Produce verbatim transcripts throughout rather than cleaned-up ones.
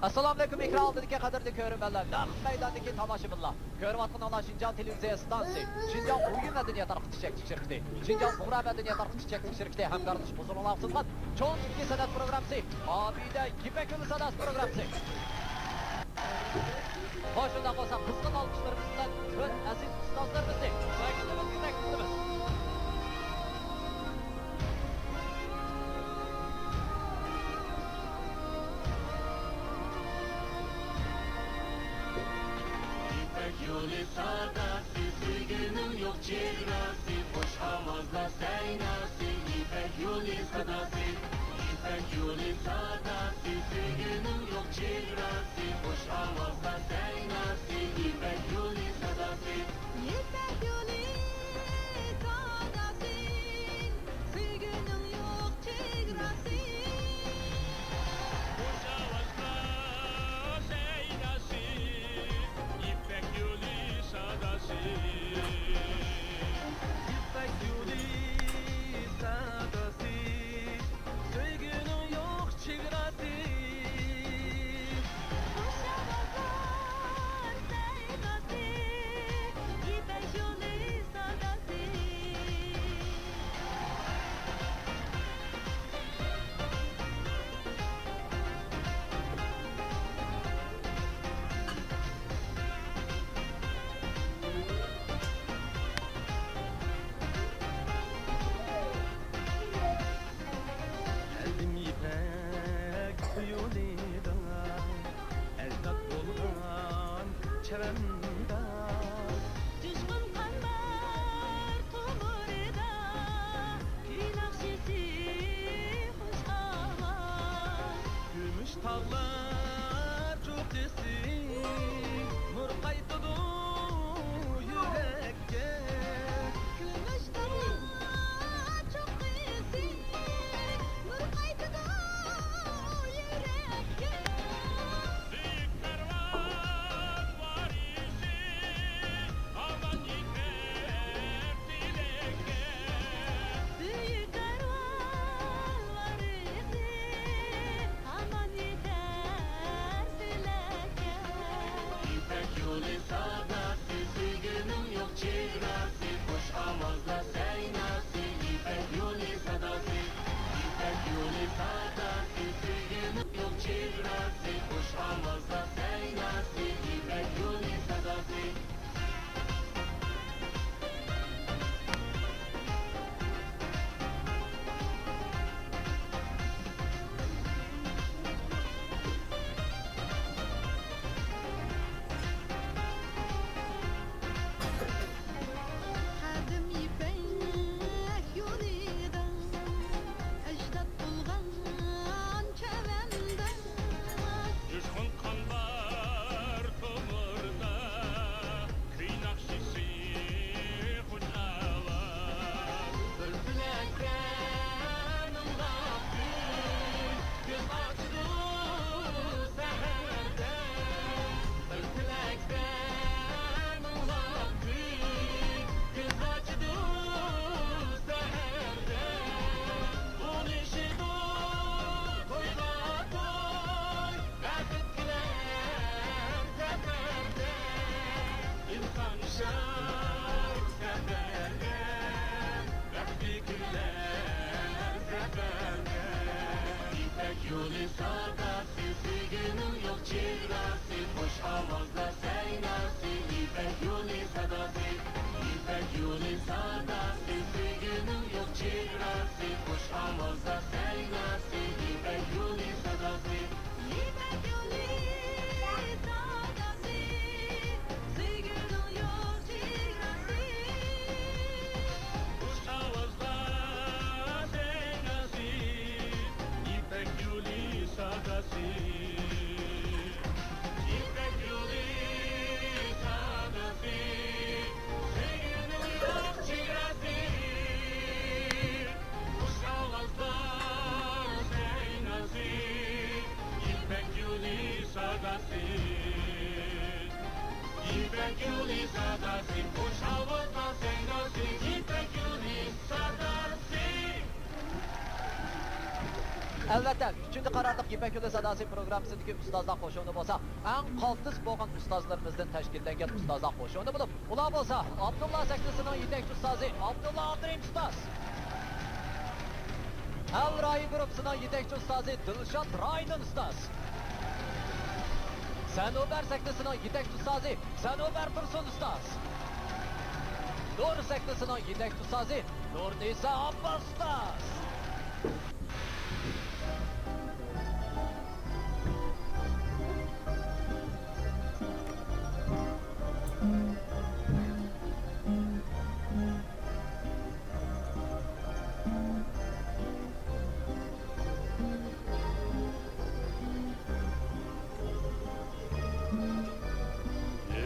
ئەسسالامۇئەلەيكۇم، ئېكران ئالدىدىكى قەدىرلىك كۆرۈرمەنلەر، نەق مەيداندىكى تاماشىبىنلار! كۆرۈۋاتقىنىڭلار شىنجاڭ تېلېۋىزىيە ئىستانسىسى، شىنجاڭ ئويۇن مەدەنىيەت تارقىتىش چەكلىك شىركىتى، شىنجاڭ بۇغرا مەدەنىيەت تارقىتىش چەكلىك شىركىتى ھەمكارلىشىپ ھۇزۇرلارغا سۇنغان چوڭ ئىككى سەنئەت پروگراممىسى، ئابىدە يىپەك يولى ساداسى پروگراممىسى. خوش، شۇنداق بولسا، قىزغىن ئالقىشلىرىمىز بىلەن تۆت ئەزىز ئۇستازلىرىمىزنى سۆھبىتىمىزگە تەكلىپ قىلىمىز. يىپەك يولى ساداسى، سۆيگۈنىڭ يوق چېگراسى، خۇش ئاۋازلار سەيناسى، يىپەك يولى ساداسى. يىپەك يولى ساداسى، سۆيگۈنىڭ يوق چېگراسى، خۇش ئاۋازلار سەيناسى، يىپەك يولى ساداسى. يىپەك يولى ساداسى، سۆيگۈنىڭ يوق چېگراسى. خۇش ئاۋازلار سەيناسى، يىپەك يولى ساداسى. يىپەك يولى ساداسى، سۆيگۈنىڭ يوق چېگراسى. خۇش ئاۋازلار سەيناسى، يىپەك يولى ساداسى. قەلبىم يىپەك يولىدا، ئەجداد بولغان چەۋەنداز. جۇشقۇن قان بار تومۇردا، كۈي ناخشىسى، خۇش ئاۋاز. كۈمۈش تاغلار چوققىسى نۇر قايتىدۇ يۈرەككە. كۈمۈش تاغلار چوققىسى نۇر قايتىدۇ يۈرەككە. بۈيۈك كارۋان ۋارىسى ئامان يېتەر تىلەككە. بۈيۈك كارۋان ۋارىسى ئامان يېتەر تىلەككە. يىپەك يولى ساداسى، سۆيگۈنىڭ يوق چېگراسى، خۇش ئاۋازلار سەيناسى، يىپەك يولى ساداسى. يىپەك يولى ساداسى، سۆيگۈنىڭ يوق چېگراسى، خۇش ئاۋازلار سەيناسى، يىپەك يولى ساداسى. قەدىم يىپەك يولىدا ئەجداد بولغان چەۋەنداز. جۇشقۇن قان بار تومۇردا، كۈي ناخشىسى، خۇش ئاۋاز. بىر تىلەكتە مىڭلاپ كۈن، كۆز ئاچىدۇ سەھەردە. بىر تىلەكتە مىڭلاپ كۈن، كۆز ئاچىدۇ سەھەردە. ئۇلىشىدۇ تويغا توي، بەخت كېلەر سەپەردە. ئىنسان شاد سەپەردە، بەختى كۈنلەر سەپەردە. يىپەك يولى ساداسى، سۆيگۈنىڭ يوق چېگراسى، خۇش ئاۋازلار سەيناسى، يىپەك يولى ساداسى. يىپەك يولى ساداسى، سۆيگۈنىڭ يوق چېگراسى، خۇش ئاۋازلار سەيناسى، يىپەك يولى ساداسى. يىپەك يولى ساداسى، سۆيگۈنىڭ يوق چېگراسى. خۇش ئاۋازلار سەيناسى، يىپەك يولى ساداسى. ئەلۋەتتە، ئۈچىنچى قارارلىق يىپەك يولى ساداسى پروگراممىسىدىكى ئۇستازلار قوشۇنى بولسا ئەڭ قالتىس بولغان ئۇستازلىرىمىزدىن تەشكىللەنگەن ئۇستازلار قوشۇنى بولۇپ، ئۇلار بولسا ئابدۇللا سەھنىسىنىڭ يېتەكچى ئۇستازى ئابدۇللا ئابدۇرېھىم ئۇستاز، ھەل رايى گۇرۇپپىسىنىڭ يېتەكچى ئۇستازى دىلشات رايدىن ئۇستاز، سەنۇبەر سەھنىسىنىڭ يېتەكچى ئۇستازى سەنۇبەر تۇرسۇن ئۇستاز، نۇر سەھنىسىنىڭ يېتەكچى ئۇستازى نۇرنىسا ئابباس ئۇستاز.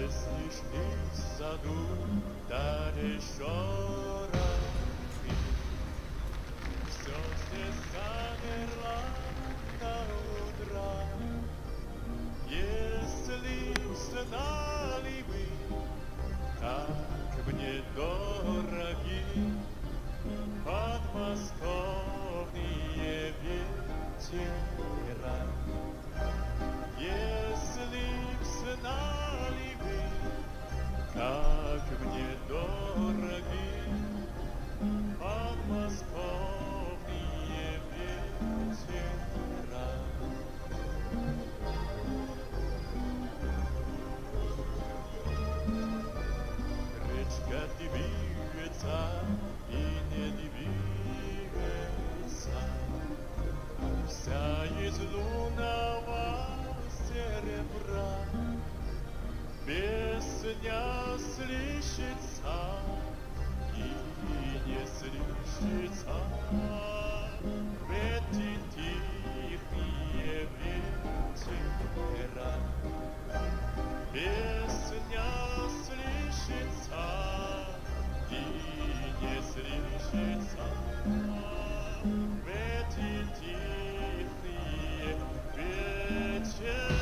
Если ж ты в саду, да решёра, всё здесь замерло до утра. Если б знали вы, как мне дороги подмосковные вечера, если б знали вы, как мне дороги подмосковные вечера. Речка движется и не движется, вся из лунного серебра. Песня слышится и не слышится в эти тихие вечера. Песня слышится и не слышится в эти тихие вечера.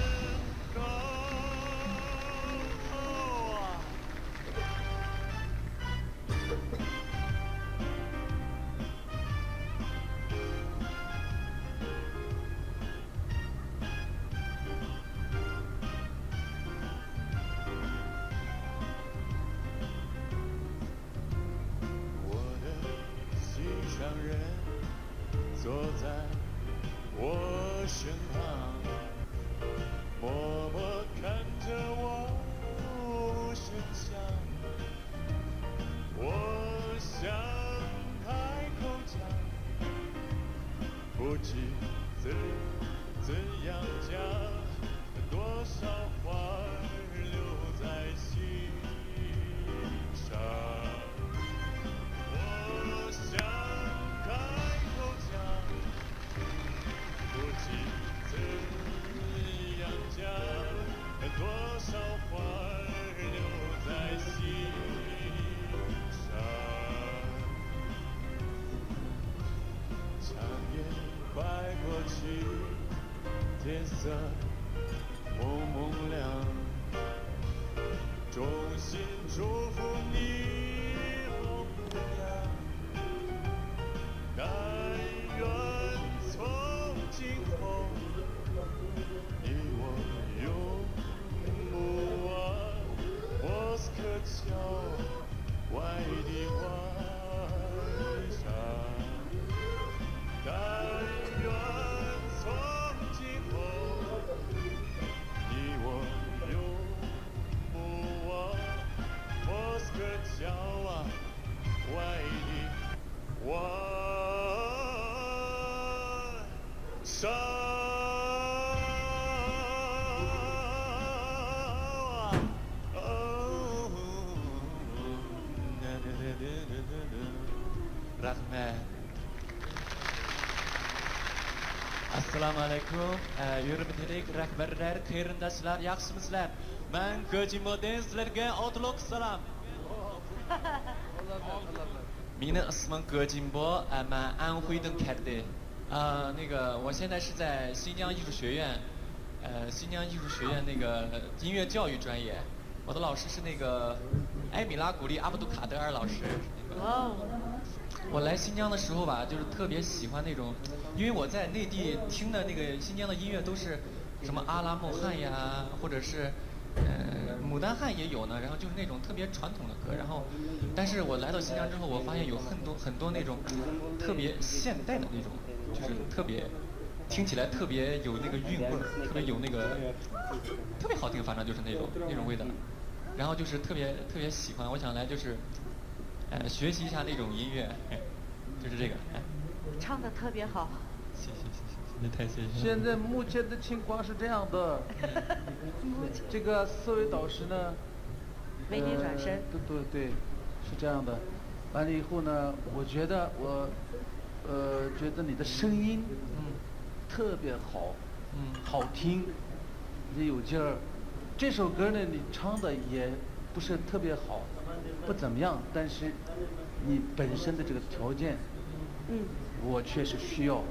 رەھمەت. ئەسسالامۇ ئەلەيكۇم. ئە، ھۆرمەتلىك رەھبەرلەر، قېرىنداشلار، ياخشىمۇسىلەر؟ مەن گۆجىمودىن سىلەرگە ئوتلۇق سالام. مېنىڭ ئىسمىم گۆجىمبو، ئە، مەن ئەنخۇيدىن كەلدى. 啊，那个，我现在是在新疆艺术学院，呃，新疆艺术学院那个音乐教育专业。我的老师是那个埃米拉古丽阿卜杜卡德尔老师。哇哦！我来新疆的时候吧，就是特别喜欢那种，因为我在内地听的那个新疆的音乐都是什么阿拉木汗呀，或者是呃牡丹汗也有呢，然后就是那种特别传统的歌，然后但是我来到新疆之后，我发现有很多很多那种特别现代的那种，就是特别听起来特别有那个韵味儿，特别有那个特别好听，反正就是那种那种味道，然后就是特别特别喜欢，我想来就是呃学习一下那种音乐。就是这个。哎，唱得特别好。谢谢谢谢，您太谢谢了。现在目前的情况是这样的，这个四位导师呢，为您转身。呃，对对对，是这样的。完了以后呢，我觉得我，呃，觉得你的声音，嗯，特别好，嗯，好听，也有劲儿。这首歌呢，你唱的也不是特别好，不怎么样，但是你本身的这个条件，嗯，我确实需要。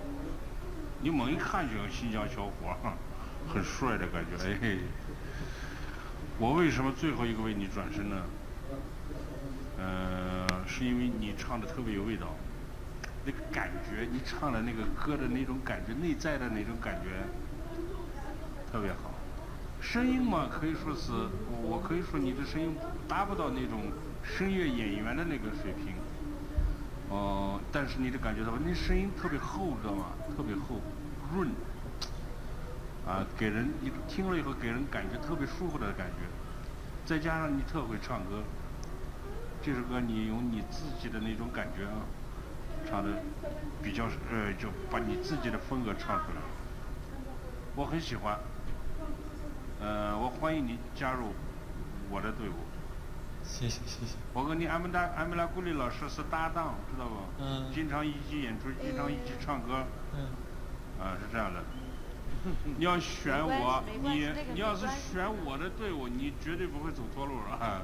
你猛一看就像新疆小伙儿，很帅的感觉。哎，我为什么最后一个为你转身呢？呃，是因为你唱的特别有味道，那个感觉，你唱的那个歌的那种感觉，内在的那种感觉，特别好。声音嘛，可以说是，我可以说你的声音达不到那种声乐演员的那个水平，呃，但是你的感觉到，你声音特别厚，知道吗？特别厚，润，啊，给人一听了以后给人感觉特别舒服的感觉。再加上你特会唱歌，这首歌你用你自己的那种感觉啊，唱的比较，呃，就把你自己的风格唱出来了。我很喜欢，呃，我欢迎你加入我的队伍。谢谢谢谢。我跟你阿曼达阿米拉古里老师是搭档，知道不？嗯。经常一起演出，经常一起唱歌。嗯。啊，是这样的。你要选我，你要是选我的队伍，你绝对不会走错路了。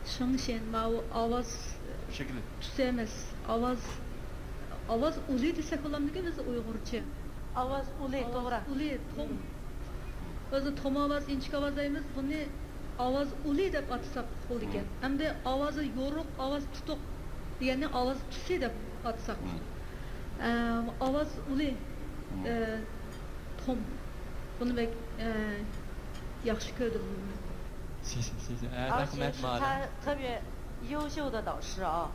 شېڭشېن، ماۋۇ ئاۋاز شەكلى. تۈز ئەمەس. ئاۋاز، ئاۋاز ئۇلى دېسەك بولامدىكىن بىز ئۇيغۇرچە؟ ئاۋاز ئۇلى، ئاۋاز توغرا. ئۇلى، توم. بىز توم ئاۋاز، ئىنچىكە ئاۋاز دەيمىز. بۇنى ئاۋاز ئۇلى دەپ ئاتىساق بولىدىكەن. مم. ئەمدى ئاۋازى يورۇق، ئاۋاز تۇتۇق دېگەننى ئاۋاز تۈسى دەپ ئاتىساق. مم. ئە، ئاۋاز ئۇلى. مم. ئە، توم. بۇنى بەك، ئە، ياخشى كۆردۈم. سىز، سىز، ئە، 而且 رەھمەت 是 ماڭا. 他特别优秀的导师啊，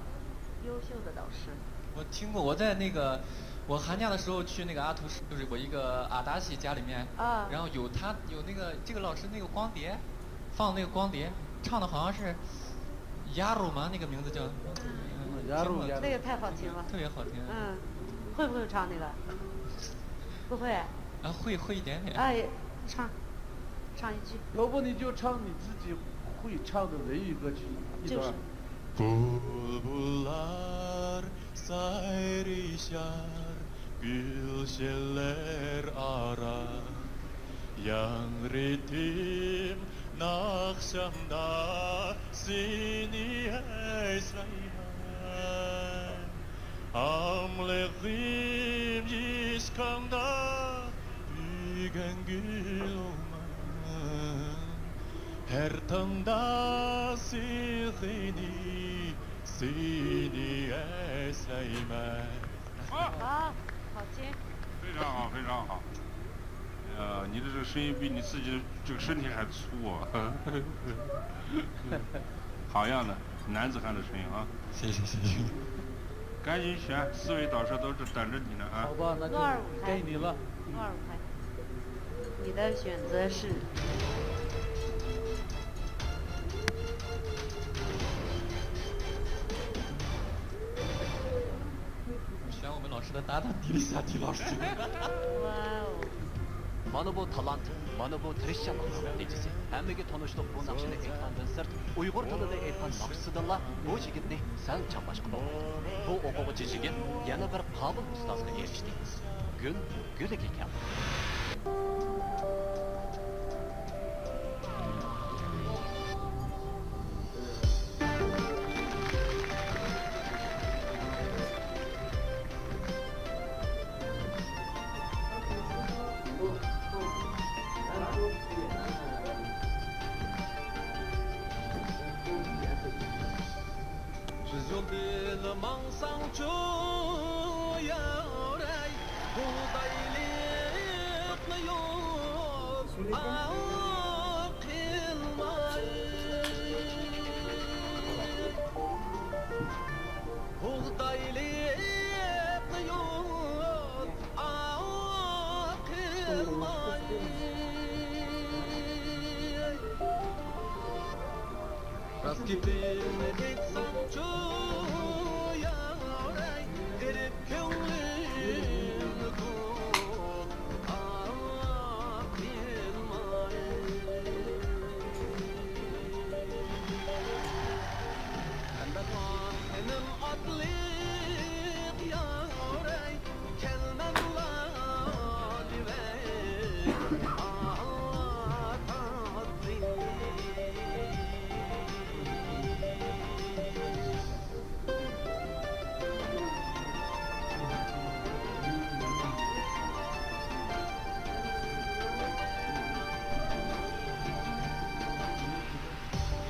优秀的导师。 我听过，我在那个，我寒假的时候去那个阿图什，就是我一个阿达西家里面，啊。 然后有他有那个这个老师那个光碟，放那个光碟，唱的好像是 Yaro 吗？那个名字叫 Yaro，那个太好听了。 特别好听。 嗯，会不会唱那个？不会。 啊，会，会一点点。 哎，唱，唱一句。 要不你就唱你自己会唱的维语歌曲一段。 就是。 بۇلبۇللار سايرىشار گۈلشەنلەر ئارا، ياڭرىتىم ناخشامدا سېنى ئەسلەيمەن. ئاڭلىغىم يېشىقىڭدا بۈگۈن گۈلۇمۇم، ھەر تاڭدا سېغىنىپ سېنى ئەسلەيمەن. 啊，好听。 非常好，非常好。呃，你的这个声音比你自己的这个身体还粗啊。好样的，男子汉的声音啊。谢谢，谢谢。赶紧选，四位导师都是等着你呢啊。好吧，那就该你了。 二五开。 你的选择是？ 选我们老师的搭档迪丽夏迪老师。 واو. مانا بۇ تالانت، مانا بۇ تىرىشچانلىقنىڭ نەتىجىسى. ھەممىگە تونۇشلۇق بۇ ناخشىنى ئېيتقاندىن سىرت، ئۇيغۇر تىلىدا ئېيتقان ناخشىسىدىنلا بۇ يىگىتنى سەل چاغلاشقا بولمايدۇ. بۇ ئوقۇغۇچى يىگىت يەنە بىر قابىل ئۇستازغا ئېرىشتى. گۈل گۈلىگە كەلدى. 只有 بىللە ماڭساڭچۇ يارەي، بۇغدايلىقنى يول قىلماي. بۇغدايلىقنى يول قىلماي. راست گېپىمنى ئېيتسامچۇ يارەي، غېرىب كۆڭلۈمنى توق ئاقلىماي. قەمبەرخان خېنىم ئاتلىق يارەي، كەلمەملا دېۋەي ئاتاتلىق.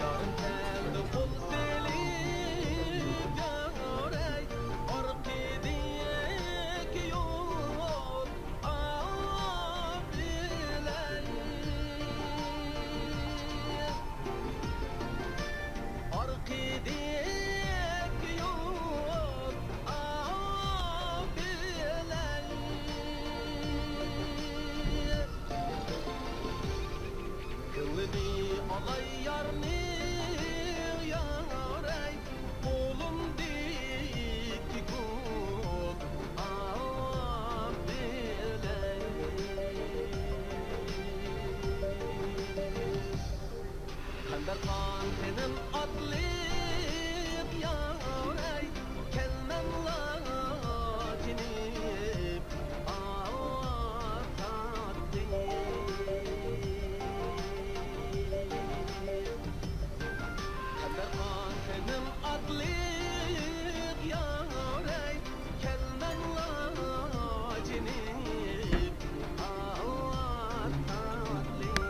يارىم كەلدى قول سېلىپ يارەي، ئارقىدىكى يول ئاۋۇ بىلەي. ئارقىدىكى يول ئاۋۇ بىلەي. كۆڭلىنى ئالاي يارنىڭ يارەي، قولۇمدىكى گۈل ئاۋۇ بىلەي. قەمبەرخان خېنىم ئاتلىق يارەي، كەلمەملا جېنىم ئاۋۇ تاتلىق. قەمبەرخان خېنىم ئاتلىق يارەي، كەلمەملا جېنىم ئاۋۇ تاتلىق.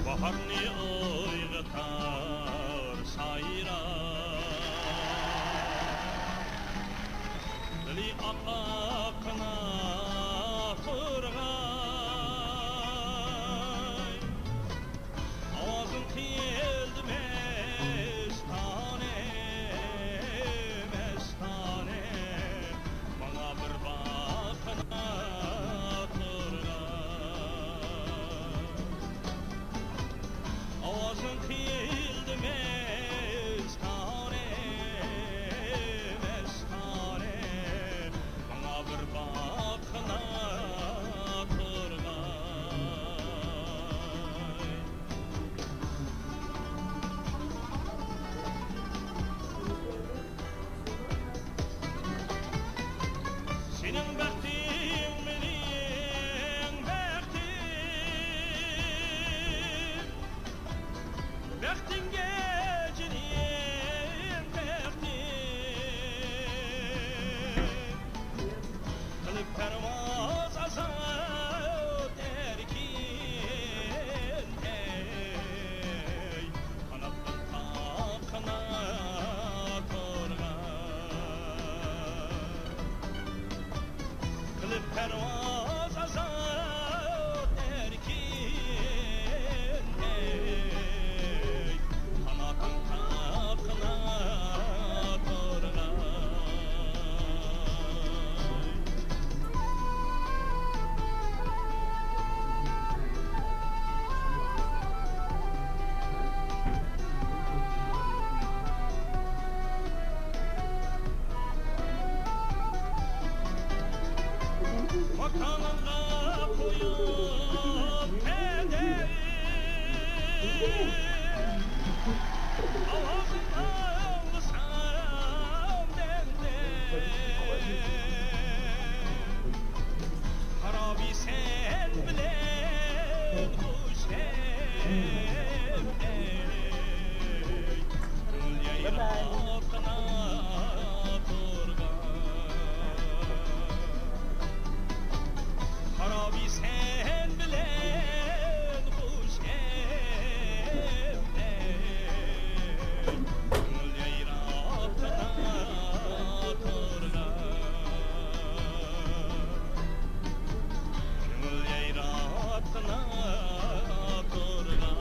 باھارنى ئويغىتار سايراپ، دىلى ئاق-ئاق قانات ئۇرغاي. ئاۋازىڭ قىلدى مەستانە، مەستانە، ماڭا بىر باققىنا تۇرغان. ئاۋازىڭ قىلدى مەستانە، مەستانە، ماڭا بىر باققىنا تۇرغاي. سېنىڭ بەختىڭ مېنىڭ بەختىم، بەختىڭگە جېنىم بەختىم. قىلىپ پەرۋاز ئازاد ئەركىن، ئەي، قاناتلىق قاقناپ تۇرغان. قىلىپ پەرۋاز ئازاد ئەركىن، ئەي، قاناتىڭ قاقناپ تۇرغاي. ماكانىڭغا قويۇپ قەدەم، ئاۋازىڭ ئاڭلىسام دەمدەك، خارابى سەن بىلەن خوش ھەمدەك، گۈل يايراپ قانات ئۇرغان. خارابى سەن بىلەن خوش ھەمدەك، گۈل يايراپ قانات ئۇرغان، گۈل يايراپ قانات ئۇرغان.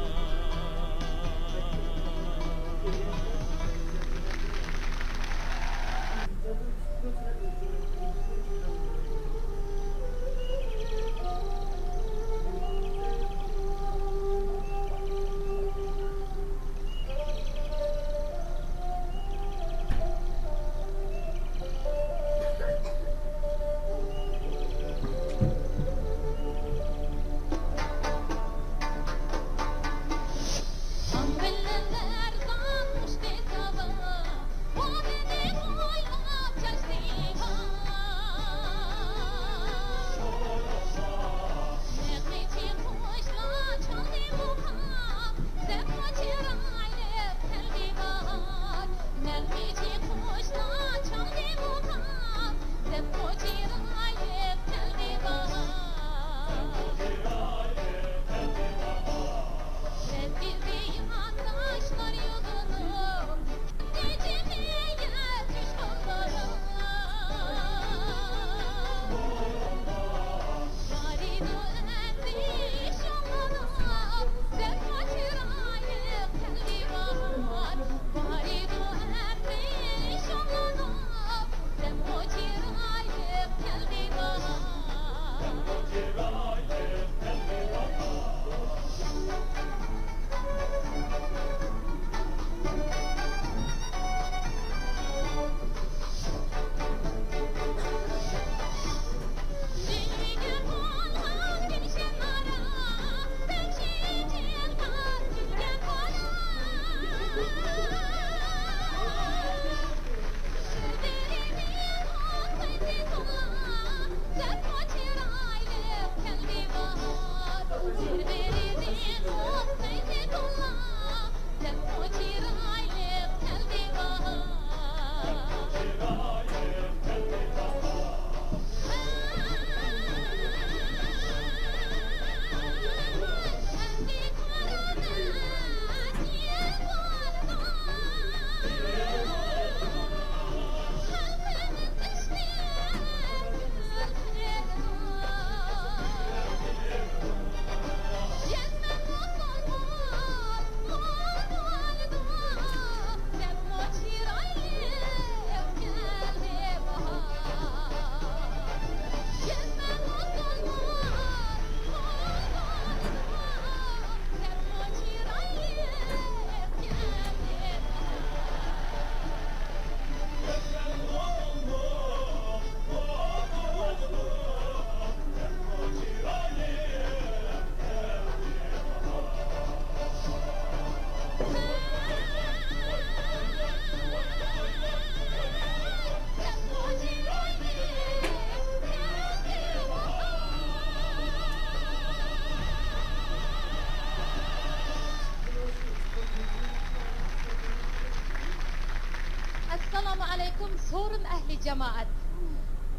ئەسسالامۇ ئەلەيكۇم، سورۇن ئەھلى جامائەت.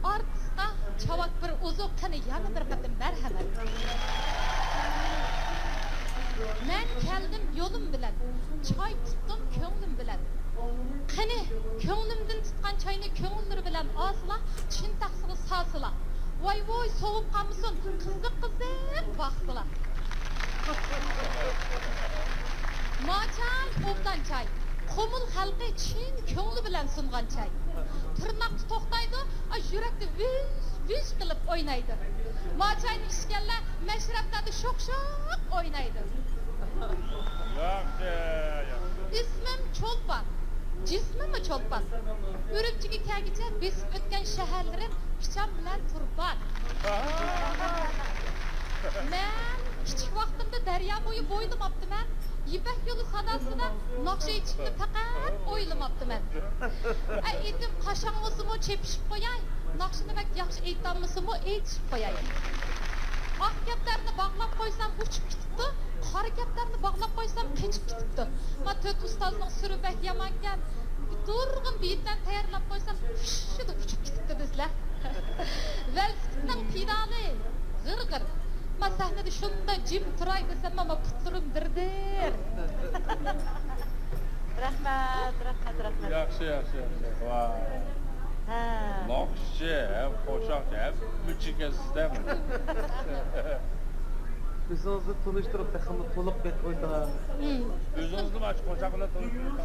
ئارتىسقا چاۋاك بىر ئۇزۇق، قېنى يەنە بىر قېتىم مەرھەمەت. مەن كەلدىم يولۇم بىلەن، چاي تۇتتۇم كۆڭلۈم بىلەن. قېنى، كۆڭلۈمدىن تۇتقان چاينى كۆڭۈللىرى بىلەن ئالسىلا، چىن تەخسىگە سالسىلا. ۋاي ۋۇي، سوۋۇپ قالمىسۇن، قىزىق قىزىق باقسىلا. ما چاي ئوبدان چاي، قۇمۇل خەلقى چىن كۆڭلى بىلەن سۇنغان چاي. تىرناقتا توختايدۇ، ئا، يۈرەكتە ۋىژ ۋىژ قىلىپ ئوينايدۇ. ما چاينى ئىچكەنلەر مەشرەپلەردە شوق شوق ئوينايدۇ. ياخشى، ياخشى. ئىسمىم چولپان، جىسمىممۇ چولپان. ئۈرۈمچىگە كەلگۈچە بېسىپ ئۆتكەن شەھەرلىرىم پىچان بىلەن تۇرپان. مەن كىچىك ۋاقتىمدا دەريا بويى بويلىماپتىمەن. يىپەك يولى ساداسىدا ناخشا ئېيتىشنى پەقەت ئويلىماپتىمەن. ئە، ئېتىم قاشاڭلىسىمۇ چېپىشىپ قوياي، ناخشىنى بەك ياخشى ئېيتالمىسىمۇ ئېيتىشىپ قوياي. ئاق كەپتەرنى باغلاپ قويسام ئۇچۇپ كېتىپتۇ، قارا كەپتەرنى باغلاپ قويسام قېچىپ كېتىپتۇ. ما تۆت ئۇستازنىڭ سۈرى بەك يامانكەن، نۇرغۇن بېيىتلەرنى تەييارلاپ قويسام، پۇششىدە ئۇچۇپ كېتىپتۇ دېسىلە. ۋېلىسىپىتنىڭ پېدالى غىر-غىر. ما سەھنىدە شۇنداق جىم تۇراي دېسەممۇ، ما پۇتلىرىم دىر-دىر. رەھمەت، رەھمەت، رەھمەت. ياخشى، ياخشى، ياخشى. ۋاي. ھە. ناخشىچى ھەم قوشاقچى ھەممىچى ئىكەنسىز-دە. ئۆزىڭىزنى تونۇشتۇرۇپ، تېخىمۇ تولۇق بەك ئويناڭ. مم. ئۆزىڭىزنىمۇ ئاشۇ قوشاق بىلەن تونۇشتۇرۇپ.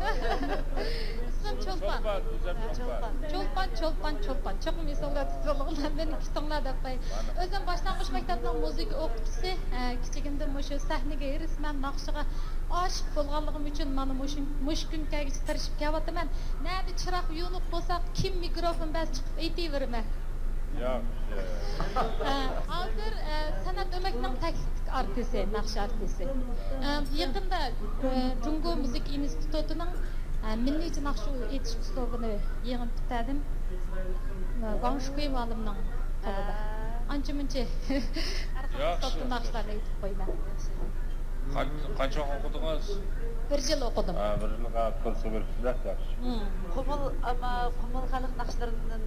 ئىسمىم چولپان. چولپان، گۈزەل چولپان. چولپان، چولپان، چولپان. چوقۇم ئېسىڭلاردا تۇتۇۋېلىڭلار، مېنى كۈتۈڭلار دەپ قوياي. مانا. ئۆزۈم باشلانغۇچ مەكتەپنىڭ مۇزىكا ئوقۇتقۇچىسى. ئە، كىچىكىمدىن مۇشۇ سەھنىگە ھېرىسمەن، ناخشىغا ئاشىق بولغانلىقىم ئۈچۈن مانا مۇشۇ، مۇشۇ كۈنگە كەلگۈچە تىرىشىپ كېلىۋاتىمەن. نەدە چىراغ يونۇق بولسا، كىم مىكروفون بەرسە چىقىپ ئېيتىۋېرىمەن. ياخشى. ئە، ھازىر، ئە، سەنئەت ئۆمەكنىڭ تەكلىپلىك ئارتىسى، ناخشا ئارتىسى. ئە، يېقىندا، ئە، جۇڭگو مۇزىكا ئىنستىتۇتىنىڭ، ئە، مىللىيچە ناخشا ئېيتىش ئۇسلۇبىنى يېڭىپ پۈتتۈردۈم. ئە، ۋاڭ شۈكۈي مۇئەللىمنىڭ قولىدا. ئانچە-مۇنچە ھەر خىل ياخشى، ئۇسلۇبتا ياخشى. ناخشىلارنى ئېيتىپ قويىمەن. قان-، قانچە ۋاقىت ئوقۇدىڭىز؟ بىر يىل ئوقۇدۇم. ھە، بىر يىلغا كۇرسقا بېرىپسىز-دە، ياخشى. مم. قۇمۇل، ئەمما قۇمۇل خەلق ناخشىلىرىدىن،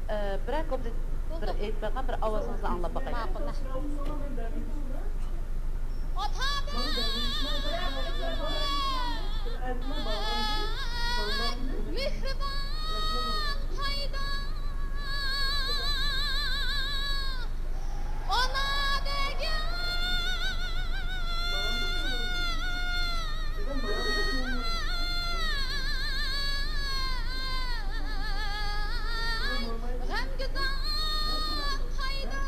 ئە، بىرەر كۇپلېت بىر بولدى. ئېيتىپ بەرگەن، بىر ئاۋازىڭىزنى ئاڭلاپ باقايلى. ماقۇل. مېھرىبان پايدا ئانا دېگەن غەمگە زار قايدا.